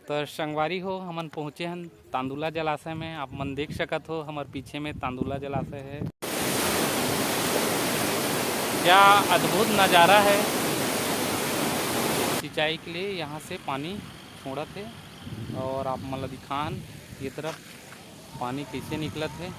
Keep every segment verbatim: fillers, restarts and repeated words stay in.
तो संगवारी हो, हमन पहुँचे हन तांदुला जलाशय में। आप मन देख सकत हो, हमर पीछे में तांदुला जलाशय है। क्या अद्भुत नज़ारा है। सिंचाई के लिए यहाँ से पानी छोड़त है और आप मन ला दिखान ये तरफ पानी कैसे निकलत है।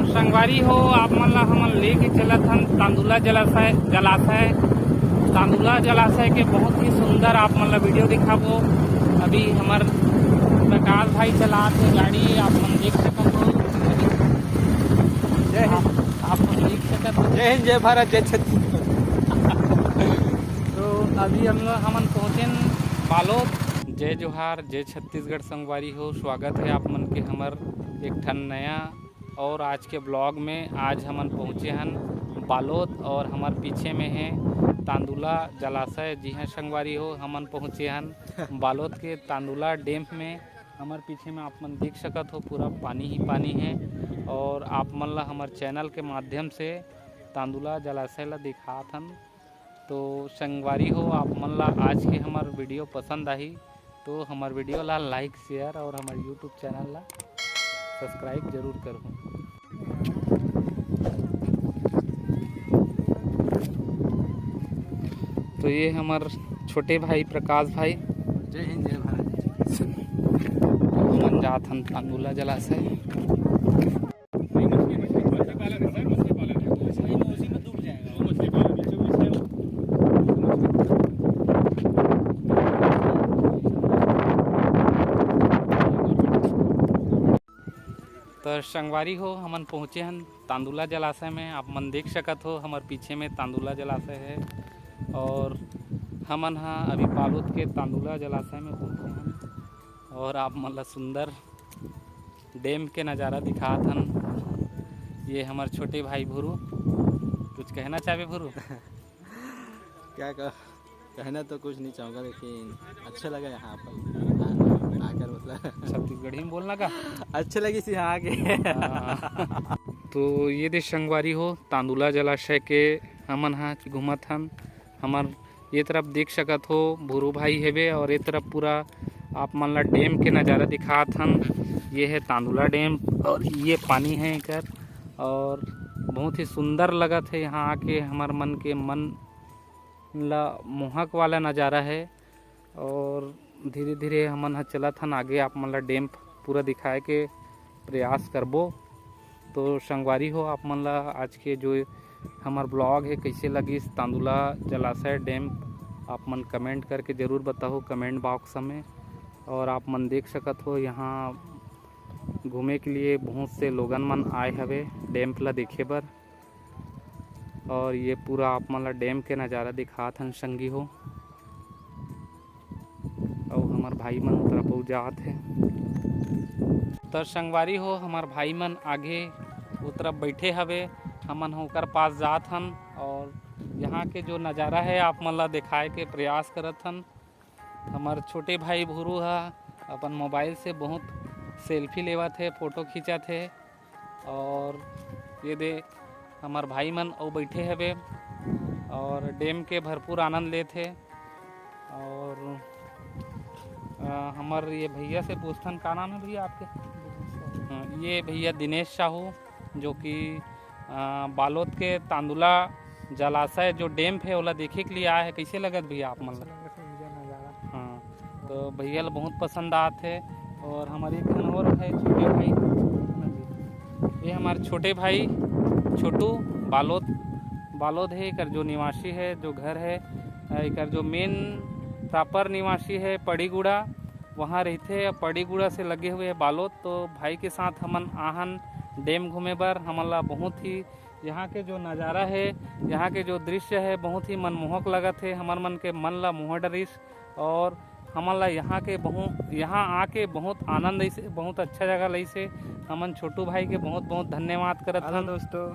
संगवारी हो, आप मन ला हमन लेके चलत हन तांदुला जलाशय। जलाशय, तांदुला जलाशय के बहुत ही सुंदर आप मन ला वीडियो दिखाबो। अभी हमर प्रकाश भाई चलात हे गाड़ी, आप मन देख सकत हो। जय हिंद। आप, आप मन देख सकत हो। जय हिंद, जय भारत, जय छत्तीसगढ़। तो अभी हम लोग, हमन पहुँचेन बालोद। जय जोहार, जय छत्तीसगढ़ संगवारी हो, स्वागत है आप मन के हमर एक ठन नया और आज के ब्लॉग में। आज हमन पहुँचे हन बालोद और हमर पीछे में है तांदुला जलाशय। जी हाँ संगवारी हो, हमन पहुँचे हन बालोद के तांदुला डैम में। हमर पीछे में आप मन देख सकत हो, पूरा पानी ही पानी है और आप मन ला हमर चैनल के माध्यम से तांदुला जलाशय ला दिखात हन। तो संगवारी हो, आप मन ला आज के हमर वीडियो पसंद आही तो हमर वीडियो ला लाइक, शेयर और हमर YouTube चैनल ला सब्सक्राइब जरूर करहु। तो ये हमर छोटे भाई प्रकाश भाई, जय हिंद, जय भारत। हमन जात हन तांदुला जलाशय। तो संगवारी हो, हमन पहुँचे हन तांदुला जलाशय में। आप मन देख सकत हो, हमर पीछे में तांदुला जलाशय है और हमन हा अभी बालोद के तांदुला जलाशय में पहुँचे हन और आप मन ला सुंदर डैम के नज़ारा दिखात हन। ये हमर छोटे भाई भुरू, कुछ कहना चाहबे भुरू? क्या कह, कहना तो कुछ नहीं चाहूँगा, लेकिन अच्छा लगा यहाँ पर आना, आकर, मतलब। छत्तीसगढ़ी में बोलना का? अच्छा लगी सी यहाँ आके। हाँ। तो ये दे संगवारी हो, तांदुला जलाशय के हमन हा घूमत हन। हमर ये तरफ देख सकत हो, भुरू भाई हेबे और ये तरफ पूरा आप मन ला डैम के नज़ारा दिखात हन। ये है तांदुला डैम और ये पानी है एकर और बहुत ही सुंदर लगत है यहाँ आके। हमर मन के मन ला मोहक वाला नज़ारा है और धीरे धीरे हमन ह चलत हन आगे, आप मन ला डैम पूरा दिखाए के प्रयास करबो। तो संगवारी हो, आप मन ला आज के जो हमर ब्लॉग है, कैसे लगिस तांदुला जलाशय डैम, आप मन कमेंट करके ज़रूर बताओ कमेंट बॉक्स में। और आप मन देख सकत हो, यहाँ घूमे के लिए बहुत से लोगन मन आए हवे डैम ला देखे बर। और ये पूरा आप मन ला डैम के नज़ारा दिखात हन संगी हो। अउ हमर भाई मन उतरा पहुँच जात हे। तो संगवारी हो, हमर भाई मन आगे उतरा बैठे हवे, हमन ह ओकर पास जात हन और यहाँ के जो नज़ारा है आप मन ला दिखाए के प्रयास करत हन। हमर छोटे भाई भुरू ह अपन मोबाइल से बहुत सेल्फी लेवत हे, फोटो खींचत हे। और ये दे हमर भाई मन अउ बैठे हवे और डैम के भरपूर आनंद लेत हे। और अ, हमर ये भैया से पूछथन, का नाम है भैया आपके? हाँ, ये भैया दिनेश साहू, जो कि अ, बालोद के तांदुला जलाशय जो डैम है, ओला देखे के लिए आए हैं। कैसे लगत भैया आप मन ला? अच्छा लगत है भैया नज़ारा। हाँ, तो भैया ला बहुत पसंद आत है। और हमारे एक ठन और है छोटे भाई, ये हमारे छोटे भाई छोटू बालोद, बालोद है, एकर जो निवासी है, जो घर है, अ, एकर जो मेन प्रॉपर निवासी है पड़ीगुड़ा, वहाँ रहते हैं। पड़ीगुड़ा से लगे हुए है बालोद। तो भाई के साथ हमन आहन डैम घूमे बर। हमन ला बहुत ही यहाँ के जो नज़ारा है, यहाँ के जो दृश्य है, बहुत ही मनमोहक लगत है, हमर मन के मन ला मोह डरिस। और हमन ला यहाँ के बहुत, यहाँ आके बहुत आनंद अइसे, बहुत अच्छा जगह लइसे। हमन छोटू भाई के बहुत बहुत धन्यवाद करत हेलो हन। दोस्तों।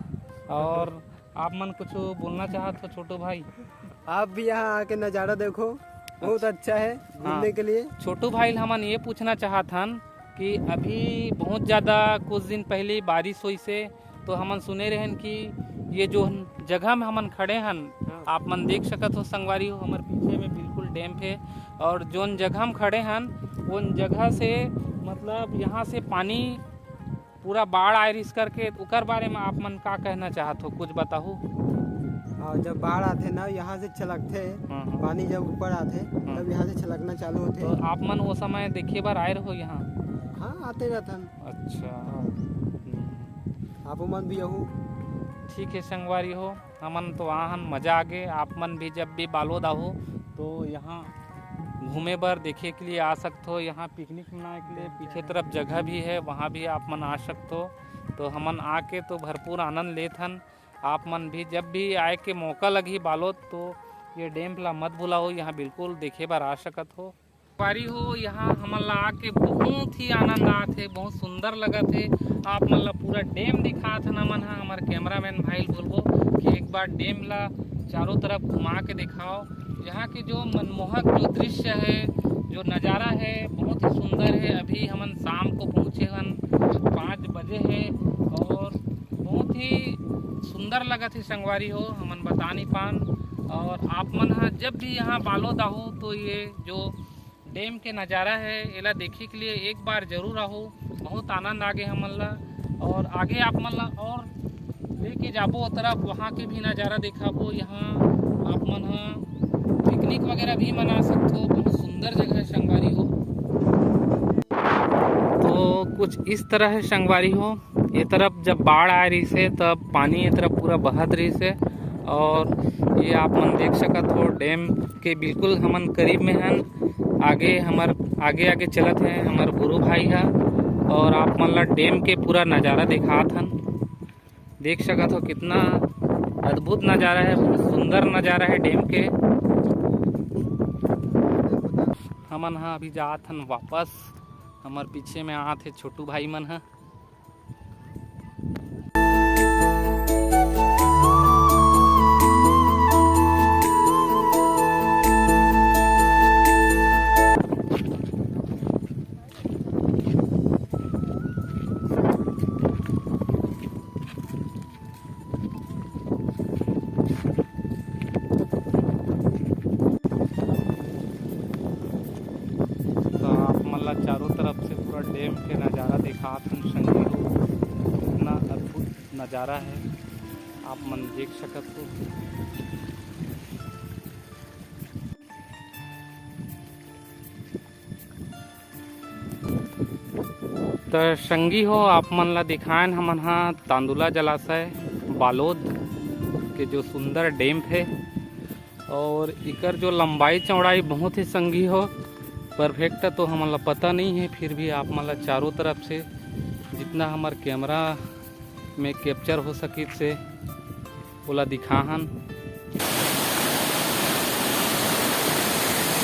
और आप मन कुछ बोलना चाहत हो छोटू भाई? आप भी यहाँ आके नज़ारा देखो, बहुत अच्छा है घूमने के लिए। छोटू भाई ल हमन ये पूछना चाहत हन कि अभी बहुत ज़्यादा कुछ दिन पहले बारिश होइस हे, तो हमन सुने रहेन कि ये जो जगह में हमन खड़े हन, हाँ। आप मन देख सकत हो संगवारी हो, हमर पीछे में बिल्कुल डैम हे, और जोन जगह में खड़े हन, उन जगह से, मतलब, यहाँ से पानी पूरा बाढ़ आए रहिस करके, ओकर बारे में आप मन का कहना चाहत हो, कुछ बताहू? हाँ, जब बाढ़ आथे ना, यहाँ से छलकथे, हाँ, हाँ। पानी जब ऊपर आथे, हाँ। तब यहाँ से छलकना चालू होथे। तो आप मन वो समय देखे बर आए रहो यहाँ? हाँ, आते रहथन। अच्छा। हाँ। हम्म। आप मन भी आहू। ठीक है संगवारी हो, हमन तो आहन, मजा आगे। आप मन भी जब भी बालोद आहू, तो यहाँ घूमे बर, देखे के लिए आ सकत हो। यहाँ पिकनिक मनाए के लिए पीछे तरफ जगह भी है, वहाँ भी आप मन आ सकत हो। तो हमन आके तो भरपूर आनंद लेत हन। आप मन भी जब भी आए के मौका लगही बालोद, तो ये डैम ला मत भुलाओ, यहाँ बिल्कुल देखे बर आ सकत हो। संगवारी हो, यहाँ हमन ला आके बहुत ही आनंद आत हे, बहुत सुंदर लगत हे। आप मन ला पूरा डैम दिखात हन हमन ह। हमर कैमरामैन भाई ल बोलबो कि एक बार डैम ला चारों तरफ घुमा के दिखाओ। यहाँ के जो मनमोहक जो दृश्य है, जो नज़ारा है, बहुत ही सुंदर है। अभी हमन शाम को पहुँचे हन, पाँच बजे है और बहुत ही सुंदर लगत हे संगवारी हो, हमन बता नहीं पान। और आप मन ह जब भी यहाँ बालोद आहू, तो ये जो डैम के नज़ारा है, एला देखे के लिए एक बार जरूर आहू। बहुत आनंद आगे हमन ला, और आगे आप मन ला और लेके जाबो ओ तरफ, वहाँ के भी नज़ारा दिखाबो। यहाँ आप मन ह पिकनिक वगैरह भी मना सकत हो। बहुत सुंदर जगह है संगवारी हो। तो कुछ इस तरह है संगवारी हो, ये तरफ जब बाढ़ आए रहिस हे, तब पानी ये तरफ पूरा बहत रहिस हे। और ये आप मन देख सकत हो, डैम के बिल्कुल हमन करीब में हन। आगे हमर, आगे आगे चलत हे हमर गुरु भाई ह, और आप मन ला डैम के पूरा नज़ारा दिखात हन। देख सकत हो, कितना अद्भुत नज़ारा है, बहुत सुंदर नज़ारा है डैम के। हमन ह अभी जात हन वापस, हमर पीछे में आत हे छोटू भाई मन ह। तो आप मन ला चारों तरफ से पूरा डैम के नज़ारा दिखात हन संगी हो, कितना अद्भुत नज़ारा है, आप मन देख सकत हो। त संगी हो, आप मन ला दिखाएन हमन ह तांदुला जलाशय बालोद के जो सुंदर डैम हे, और इकर जो लंबाई चौड़ाई बहुत ही संगी हो, परफेक्ट तो हमन ला पता नहीं है, फिर भी आप मन ला चारों तरफ से जितना हमर कैमरा में कैप्चर हो सकिस से ओला दिखाहन।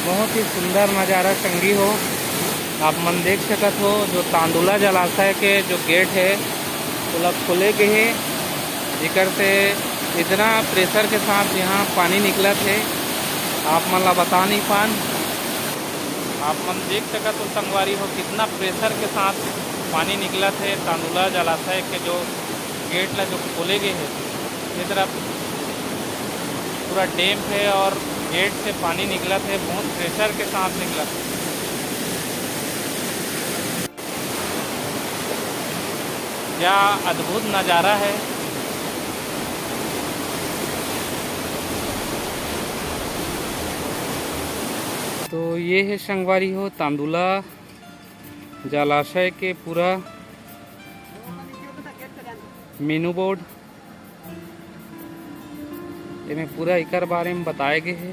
बहुत ही सुंदर नज़ारा संगी हो, आप मन देख सकत हो जो तांदुला जलाशय के जो गेट है ओला खोले गे हे, जेकर से इतना प्रेशर के साथ यहाँ पानी निकलत हे, आप मन ला बता नहीं पान। आप मन देख सकत हो संगवारी हो, कितना प्रेशर के साथ पानी निकलत हे तांदुला जलाशय के जो गेट ला जो खोले गे हे, ये तरफ पूरा डैम है और गेट से पानी निकलत हे, बहुत प्रेशर के साथ निकलत हे। क्या अद्भुत नज़ारा है। तो ये है संगवारी हो तांदुला जलाशय के पूरा मेनू बोर्ड। एमे पूरा एकर बारे में बताए गे हे।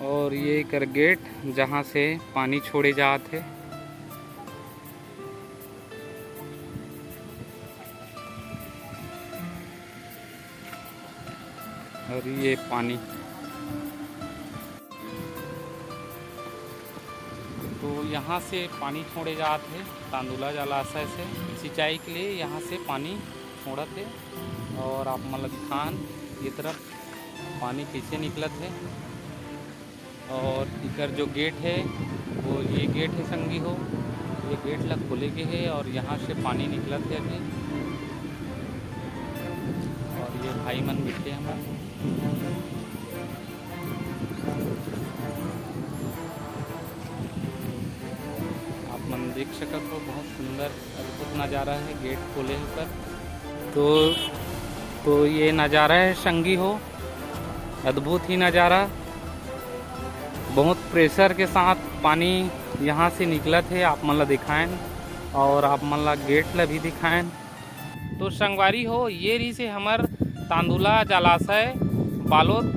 और ये एकर गेट, जहाँ से पानी छोड़े जात हे। और ये पानी। तो यहाँ से पानी छोड़े जात हे तांदुला जलाशय से, सिंचाई के लिए यहाँ से पानी छोड़त हे। और आप मन ल दिखान ये तरफ पानी कैसे निकलत हे। और इकर जो गेट है वो ये गेट है संगी हो, ये गेट ला खोले के है और यहाँ से पानी निकलत है अभी। और ये भाई मन बैठे हैं हमारे। आप मन देख सकत हो, बहुत सुंदर अद्भुत नज़ारा है गेट खोले ऊपर। तो तो ये नज़ारा है संगी हो, अद्भुत ही नज़ारा। बहुत प्रेशर के साथ पानी यहाँ से निकलत है, आप मन ला दिखाएन और आप मन ला गेट ला भी दिखाएन। तो संगवारी हो, ये रही से हमर तांदुला जलाशय बालोद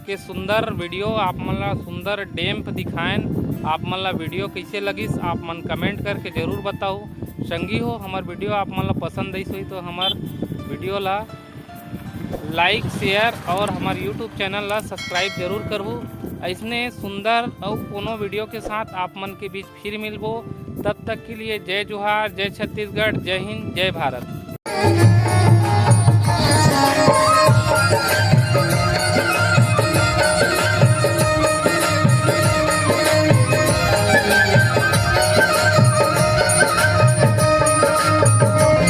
के सुंदर वीडियो, आप मन ला सुंदर डैम दिखाएन। आप मन ला वीडियो कैसे लगिस, आप मन कमेंट करके जरूर बताओ। संगी हो, हमर वीडियो आप मन ला पसंद आइस होही तो हमर वीडियो ला लाइक, शेयर और हमर यूट्यूब चैनल ला सब्सक्राइब जरूर करहू। ऐसने सुंदर अउ कोनो वीडियो के साथ आप मन के बीच फिर मिलबो। तब तक के लिए जय जोहार, जय छत्तीसगढ़, जय हिंद, जय भारत।